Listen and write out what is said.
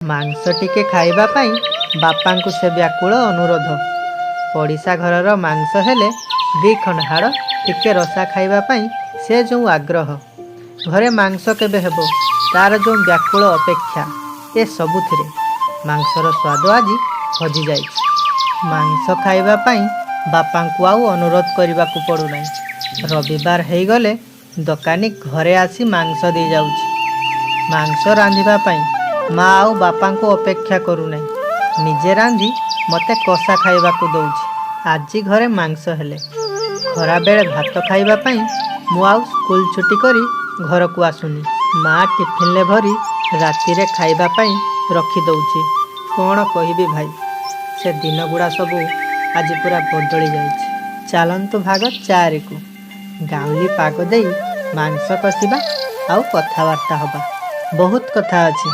ମାଂସ ଟିକେ ଖାଇବା ପାଇଁ ବାପାଙ୍କୁ ସେ ବ୍ୟାକୁଳ ଅନୁରୋଧ, ପଡ଼ିଶା ଘରର ମାଂସ ହେଲେ ଦି ଖଣ୍ଡ ହାଡ଼ ଟିକେ ରସା ଖାଇବା ପାଇଁ ସେ ଯେଉଁ ଆଗ୍ରହ, ଘରେ ମାଂସ କେବେ ହେବ ତା'ର ଯେଉଁ ବ୍ୟାକୁଳ ଅପେକ୍ଷା, ଏ ସବୁଥିରେ ମାଂସର ସ୍ୱାଦ ଆଜି ହଜିଯାଇଛି। ମାଂସ ଖାଇବା ପାଇଁ ବାପାଙ୍କୁ ଆଉ ଅନୁରୋଧ କରିବାକୁ ପଡ଼ୁନାହିଁ। ରବିବାର ହେଇଗଲେ ଦୋକାନୀ ଘରେ ଆସି ମାଂସ ଦେଇଯାଉଛି। ମାଂସ ରାନ୍ଧିବା ପାଇଁ ମା ଆଉ ବାପାଙ୍କୁ ଅପେକ୍ଷା କରୁନାହିଁ, ନିଜେ ରାନ୍ଧି ମୋତେ କଷା ଖାଇବାକୁ ଦେଉଛି ଆଜି ଘରେ ମାଂସ ହେଲେ। ଖରାବେଳେ ଭାତ ଖାଇବା ପାଇଁ ମୁଁ ଆଉ ସ୍କୁଲ ଛୁଟି କରି ଘରକୁ ଆସୁନି, ମା ଟିଫିନରେ ଭରି ରାତିରେ ଖାଇବା ପାଇଁ ରଖିଦେଉଛି। କ'ଣ କହିବି ଭାଇ, ସେ ଦିନଗୁଡ଼ା ସବୁ ଆଜି ପୁରା ବଦଳି ଯାଇଛି। ଚାଲନ୍ତୁ ଭାଗ 4କୁ ଗାଉଁଲି ପାଗ ଦେଇ ମାଂସ କଷିବା ଆଉ କଥାବାର୍ତ୍ତା ହେବା। ବହୁତ କଥା ଅଛି।